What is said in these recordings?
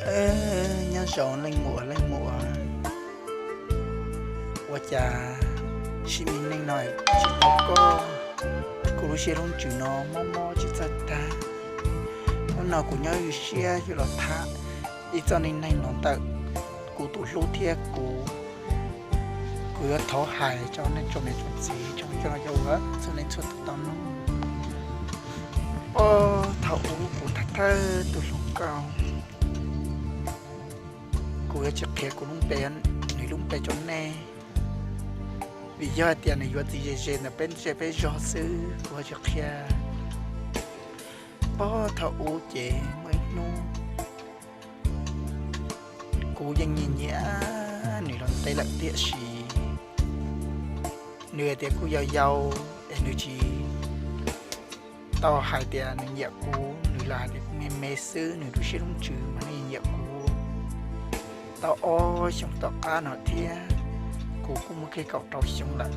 Nyob zoo leej muam leej muam, ua cas sim neej no tsis tau koj, kuv lub siab lub ntsws no mob mob tsis txawj tag. Hnub no kuv nyob ywj siab yuav los tham ib txoj neej neeg los ntawm kuv tus hlub thiab kuv. Kuv yuav thov hais rau nej tsoom niam tsoom txiv tsoom coj los cov uas txhua leej txhua tus tau mloog. Puag thaum ub kuv thawj thawj tus hluas nkauj, kuv yuav tsis qhia kuv lub npe, nws lub npe rau nej, vim yog hais tias nws yuav txiv ze ze ntawm peb zej peb zog xwb, kuv yuav tsis qhia. Puag thaum ub ces muaj ib hnub kuv yeej nyiam nyiam nws los ntev lawm tiam sis nws hais tias kuv yau yau es nws tsis tau hais tias nws nyiam kuv, nws lam hais tias kuv me me xwb, nws lub siab lub ntsws mas nws nyiam kuv. Tau ob xyoos tom qab no thiab, kuv kuj muaj kiag kaum rau xyoo lawm.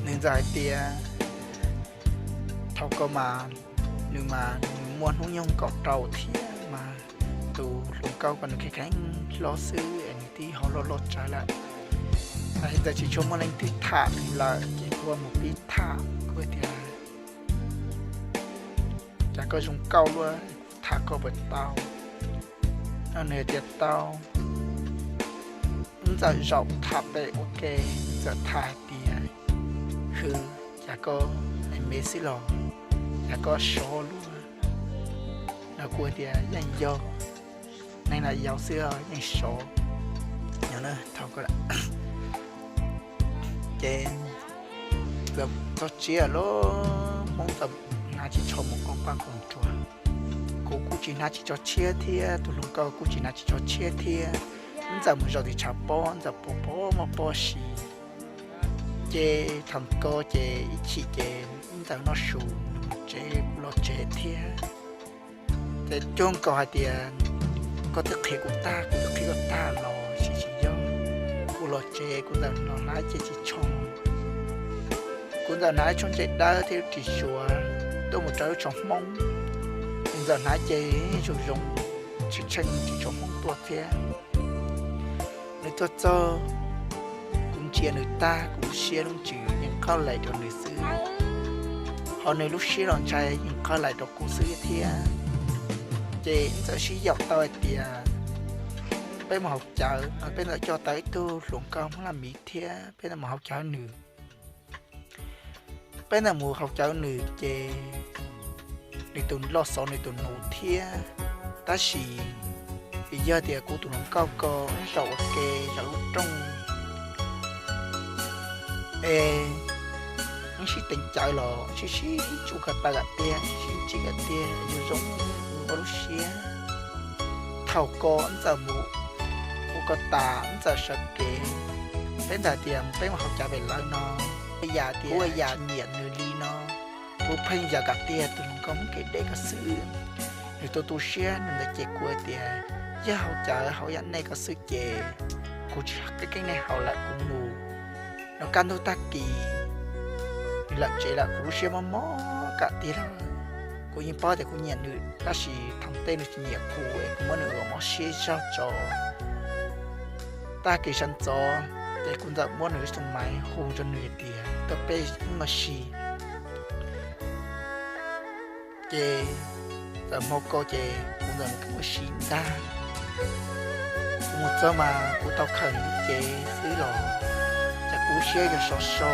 Nws ntxawm hais tias thaum ko mas nws mas nws muaj hnub nyoog kaum rau thiab mas tus hluas nkauj ko nws kheev kheev hlob xwb es nws twb ho loj loj tsawv lawm. Ntxawm tsis tshua muaj leej twg tham nws lawm ces kuv mus pib tham, kuv tias cas koj zoo nkauj luaj, tham koj puas tau? No nws tias tau. Ntxawm zaum tham pem ua ke, ntxawm tham hais tias hwv, cas koj me me xwb los cas koj sov luaj? No kuv tias yeej yog, neeg lam yau xwb yeej sov. Ces txog tsiab lawm, Hmoob ntxawm hnav tsis tshua mus qhov paj qhov nruas, kuv kuj tsis hnav tsis tso tshiab thiab tus hluas nkauj kuj tsis hnav tsis tso tshiab thiab. Ntxawm mus zaum tim tshav pob, ntxawm pom pom muaj pob si. Ces thaum ko ces ib chim ces ntxawm noj su, nws mus tsev kuv los tsev thiab. Ces cuag nkaus hais tias koj twb qhia kuv tag, kuv twb qhia koj tag los sis tsis yog, kuv los tsev kuv ntxawm los hnav ces tsis tshua, kuv ntxawm hnav ib tshooj ncej dawb thiab ris suav tuaj mus rau lub tsho Hmoob. Kuv ntxawm hnav ces zoo zoo, tshwm tsheej ris tsho Hmoob tuaj thiab. Nws tuaj txog, kuv ntsia nws tag kuv lub siab lub ntsws yeej qaug laim rau nws xwb. Ho nws lub siab los ntshai yeej qaug laim rau kuv xwb thiab. Ces ntxawm sib yaum tau hais tias peb mus haus cawv, peb ntxawm coj tau ib tug hluas nkauj Hmoob Laj Miv thiab peb ntxawm mus haus cawv nws. Peb ntxawm mus haus cawv nws ces nws tus loj xov nws tus nus thiab, tab sis vim yog tias kuv tus hluas nkauj ko zaum ua ke zaum lub rooj es wb sib teev cawv los sib sib tsuj ko taw kom tiag, sib tsim kom tiag, zoo zoo ua lub siab. Thaum ko ntxawm mus ua ko tas ntxawm sawv kev, peb ntxawm tias peb mus haus cawv pem lawv no, yam tias kuv yam nyiam nws li no, kuv pheej yam kom tiag tus hluas nkauj Hmoob kev deb ko xwb. Nws tu tu siab nws ntawd ces kuv tias yog haus cawv haus yam nej ko xwb ces kuv tsis qeeb nej haus lawm kuv mus. Los kaj ntug tag kis nws lawm tsev lawm kuv lub siab mob mob kom tiag lawm. Kuv yeej paub tias kuv nyiam nws tab sis thaum ntej nws tsis nyiam kuv es kuv muab nws ua mob siab zog tso. Tag kis sawv ntxov ces kuv ntxawm muab nws lub xoo maiv hu rau nws tias tuaj peb mus si. Ces txawm hmo ko ces kuv ntxawm mus mus si ntag. Kuv mus txog mas kuv tau khawm nws lub cev xwb los cas kuv lub siab yog so so,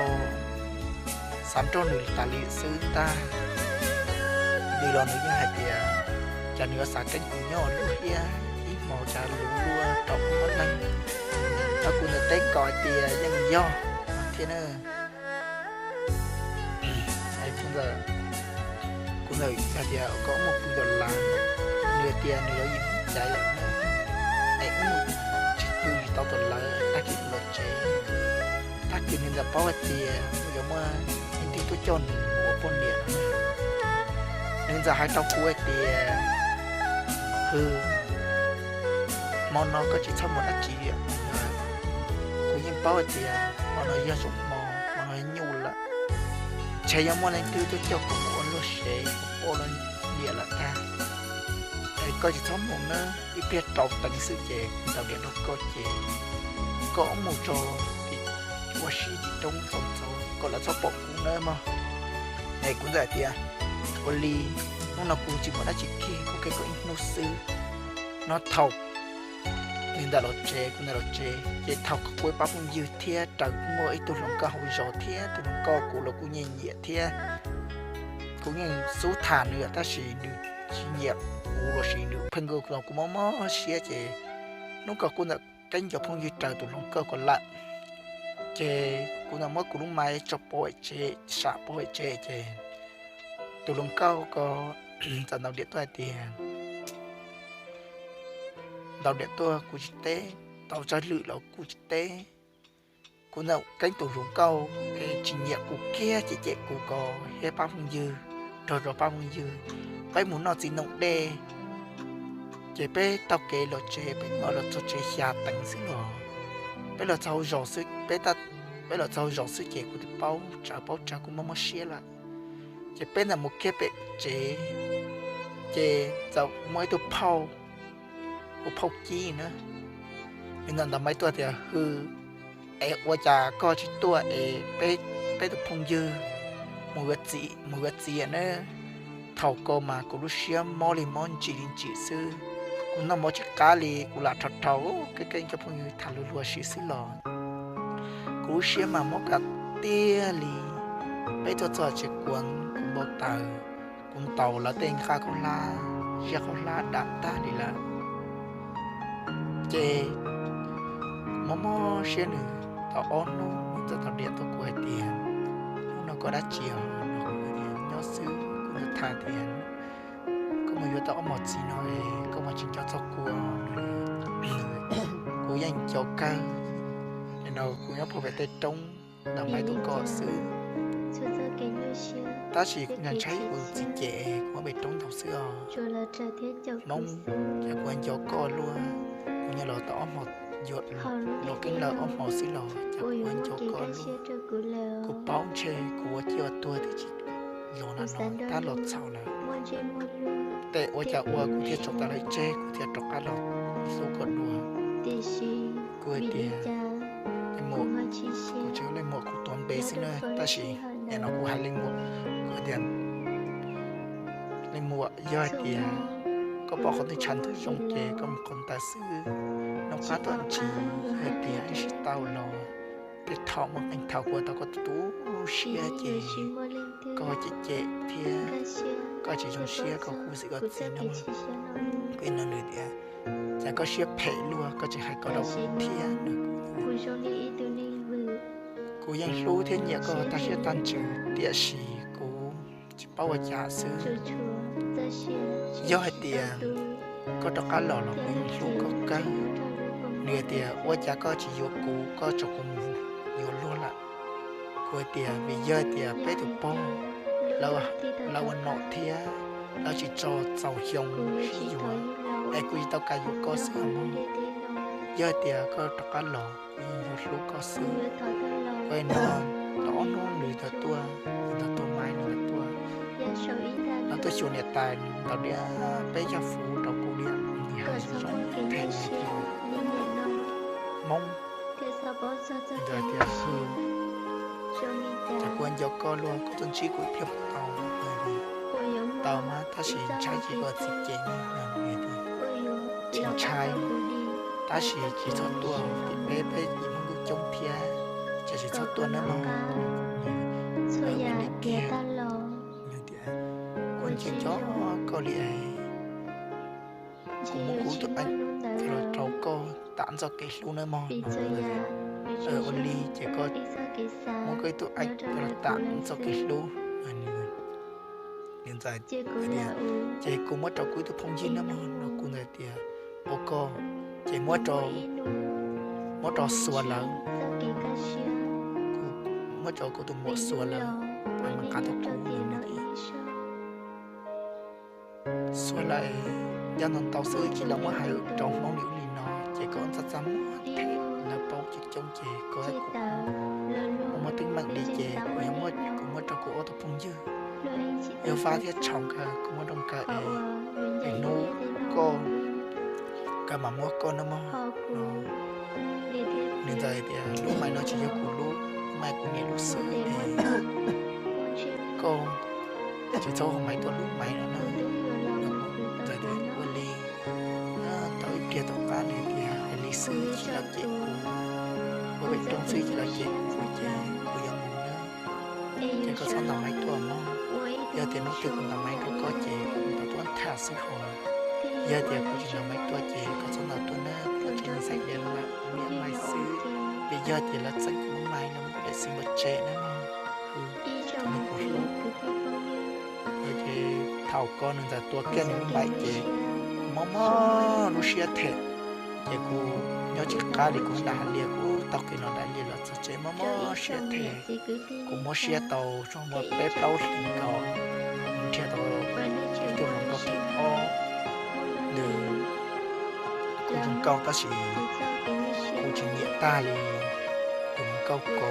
xav nrauj nws tas li xwb ntag. Nws los nws yeej hais tias cas nws yuav xav keeb kuv nyob luaj thiab, ib hmo cas luv luaj rau kuv muab leeg. Thaum kuv ntawd teb nkaus hais tias yeej yog thiab na. Kuv ntxawm hais tias koj muaj kuv ntxawm lawv, nws hais tias nws yuav yim caiv lawm na, es wb tsis tu yim tau tom lawv tag kis los tsev. Tag kis nws ntxawm paub hais tias kuv yuav muaj ib tug tuaj coj nws ua poj niam no. Nws ntxawm hais rau kuv hais tias, hwm, hmo no koj tsis txhob mus dab tsi li, kuv yeej paub hais tias hmo no yog zoo hmo, hmo no nyuj lawm, ntshe yuav muaj leej twg tuaj coj kuv mus ua luag sev, ua luag niam lawm tag. Es koj tsis txhob mus nawb, ib pliag rau teev xwb ces ntaus diam rau koj ces koj mus tso tim ua si tim roob txaus ntxov kom lawv txhob pom kuv nawb mog. Es kuv ntxawm hais tias, ua li, hnub no kuv tsis muaj dab tsi kiag, kuv kheev koj ib hnub xwb. No thaum nws ntawm los tsev, kuv ntawm los tsev, ces thaum kuv ua pab phooj ywg thiab raws muaj ib tug hluas nkauj hauv zos thiab tus hluas nkauj kuv los kuj nyiam nyiam thiab kuv yeej xub tham nws tab sis nws tsis nyiam kuv los sis nws pheej nkaus los kuv mob mob siab ces hnub ko kuv ntawm keeb cov phooj ywg raws tus hluas nkauj ko lawm. Ces kuv ntawm muab kuv lub maiv tso pov tsev, sam pov tsev ces tus hluas nkauj ko txawm ntaus diam tuaj hais tias, ntaus diam tuaj kuv tsis teb, tau tsawg lwm los kuv tsis teb. Kuv ntawm keeb tus hluas nkauj es tsis nyiam kuv kiag ces cem kuv ko thiab pab phooj ywg, nrog rau pab phooj ywg, peb mus noj txiv ntoo dej. Ces peb taug kev los tsev, peb nyuam los txog tsev xya teev xwb los, peb los txog hauv zos xwb, peb, peb los txog hauv zos xwb ces kuv twb paub tsawv paub tsawv kuv mob mob siab lawm. Ces peb ntawm mus kiag pem tsev, ces txawm muaj ib tug phauj, hu phauj Cib na, nws ntawm ntaus maiv tuaj tias, hw, es ua cas koj tsis tuaj es peb, peb tus phooj ywg mus yuav txiv, mus yuav txiv na. Thaum ko mas kuv lub siab mob li mob ntsim li ntsim xwb, kuv noj mov tsis qab li, kuv lam rhau rhau kev keeb cov phooj ywg tham luag luag siv xwb los kuv lub siab mas mob kawg tiag li. Peb tuaj txog tsev kuv, kuv npau taws, kuv ntaus lawv tej nqaj khaub hlab, zaj khaub hlab dam tag li lawm. Ces mob mob siab nws tau ob hnub nws txawm tau diam tuaj kuv hais tias, hnub no koj dab tsi os? Nyob xwb. Kuv tham tias, koj mus yuav tau ob mos txiv no es koj mas tsis nco txog kuv. Kuv yeej nco kawg, nim no kuv nyob puag pem tej roob ntaus maiv tuaj koj xwb. Tab sis kuv ntshai ntshai kuv txiv cem kuv muab pem roob ntaus xwb os. Hmoob, ces kuv nco koj luaj, kuv nyob los tau ob hmo, yuav luag keeb lawm ob hmo xwb los ces kuv nco koj luaj. Kuv paub ntshe kuv ua ciaj ua tuag twb tsis los na no tab los txhaum lawm. Tes ua cas ua kuv thiaj tso tas lawv tseg kuv thiaj rov qab los hlub koj dua. Kuv hais tias, leej muam, kuv tsis yog leej muam, kuv tuav npe xwb na, tab sis nim no kuv hais leej muam, kuv hais tias, leej muam, yog hais tias koj pom qhov twg tshav ntuj zoo ces koj mus qhov ntawd xwb, noj qab tuaj ntsis, yog hais tias ib sij tau los tej thaum muaj qee thaum kuv tau koj tu siab ces koj cem cem thiab koj tsis zoo siab koj kuv xwm koj txiv no. Kuv no nws tias, cas koj siab phem luaj, koj tsis hais koj rau kuv thiab no. Kuv yeej hlub thiab nyiam koj tag siab tag ntsws tiam sis kuv tsis paub ua cas xwb. Yog hais tias koj rov qab los los kuv yeej hlub koj kawg. Nws hais tias ua cas koj tsis yuav kuv, koj tso kuv mus yuav luag lawm. Kuv hais tias vim yog hais tias peb tus pog lawv ua nom thiab lawv tsis tso txaus xyoo sib yuav, es kuv tsis tau kam yuav koj xwb os mog. Yog hais tias koj rov qab los kuv yeej yuav hlub koj xwb. Kuv no tau ob hnub nws tau tuaj, nws tau tuaj maiv nws tau tuaj, nws tuaj xyuas niam tais nws ntaus diam peb yaj fuv rau kuv diam, nws hais zoo zoo phem hais tias, Hmoob, ntawd tias hw, cas kuv nco koj luaj, koj tuaj ntsib kuv ib pliag puas tau? Tau mas tab sis ntshai ces koj txiv cem ne. Tsis ntshai, tab sis tsis txhob tuaj tim peb, peb ib Hmoob kuj coob thiab, ces tsis txhob tuaj nawb mog. Ua li kiag, kuv nco nco koj li es kuv muab kuv tus aib los rau koj tam ntxoj kev hlub nawb mog. Ua li ces koj muab koj ib tug aib los tam ntxoj kev hlub. Ces kuv muab rau kuv ib tug phooj ywg nawb mog no, kuv ntawd tias ua koj, ces muab rau, muab rau xuas lawv, muab rau kuv tus muam xuas lawv, mas nqa tuaj kuv no. Xuas lawv, nyob ntau ntau xwb ces lawv muab hais rau Hmoob li ub li no ces koj txaj txaj muag them lawv paub coob coob ces koj muaj teeb meem li ces kuv yuav muab, kuv muab rau kuv ob tug phooj ywg, yog Fab thiab Tshaum nkawd, kuv muab rau nkawd es hnub koj, koj mam muab koj nawb mog. Nws ntxawm hais tias lub Maiv no tsis yog kuv lub, Maiv kuv niam lub xwb es koj tsis txhob hu Maiv tuaj lub Maiv no na. Ntxawm tias ua li. Tau ib pliag tom qab nws tias hais li xwb tsis los cem kuv, ua pem roob xwb tsis los cem kuv ces kuv yuav mus na. Ces koj txhob ntaus Maiv tuaj mog. Yog tias hnub twg kuv ntaus Maiv rau koj ces kuv ntaus tuaj tham xwb hos. Yog tias kuv tsis ntaus Maiv tuaj ces koj txhob ntaus tuaj na, koj tsis ntaus xaim diav lawm, kuv niam Maiv xwb. Vim yog tias lawv txeeb kuv lub Maiv no mus daim xim npua tsev na mog. Tus neeg kuv hlub. Ces thaum koj nws ntxawm tua kiag nws lub Maiv ces kuv mob mob lub siab them. Ces kuv nyob tsis qab li, kuv nram hav lias, kuv taug kev los nram lias los txog tsev mob mob siab them. Kuv mob siab tau zoo li peb plaub hlis nkaus, nrhiav tau ib tug hluas nkauj thib ob, nws kuj zoo nkauj tab sis kuv tsis nyiam tag li tus hluas nkauj ko.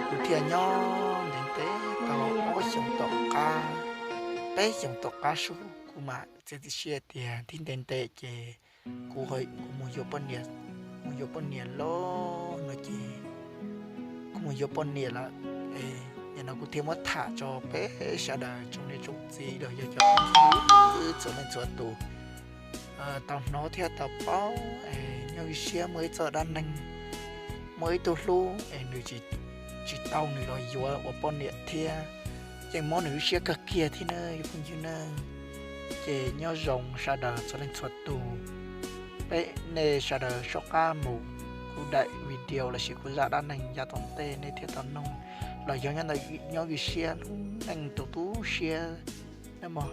Kuv thiaj nyob ntev ntev tau ob xyoos tom qab, peb xyoos tom qab sub kuv mam txiav txim siab tias thib ntev ntev ces kuv, kuv mus yuav poj niam, mus yuav poj niam lawm no ces kuv mus yuav poj niam lawm. Es nim no kuv thiaj muab tham tso peb sawv daws tsoom niam tsoom txiv los yog cov phooj ywg txhua leej txhua tus tau hnov thiab tau paub es nyob ib siab muaj ib txoj dab neeg, muaj ib tug hlub es nws tsis tau nws los yuav ua poj niam thiab, yeej mob nws lub siab kawg kiag thiab na phooj ywg na. Ces nyob zoo sawv daws txhua leej txhua tus, peb nej sawv daws soj qab mus, kuv daim video los sis kuv zaj dab neeg yav tom ntej nej thiaj tau noog, los yog nyob ntawm nyob ib siab hlub neej tu tu siab na mog.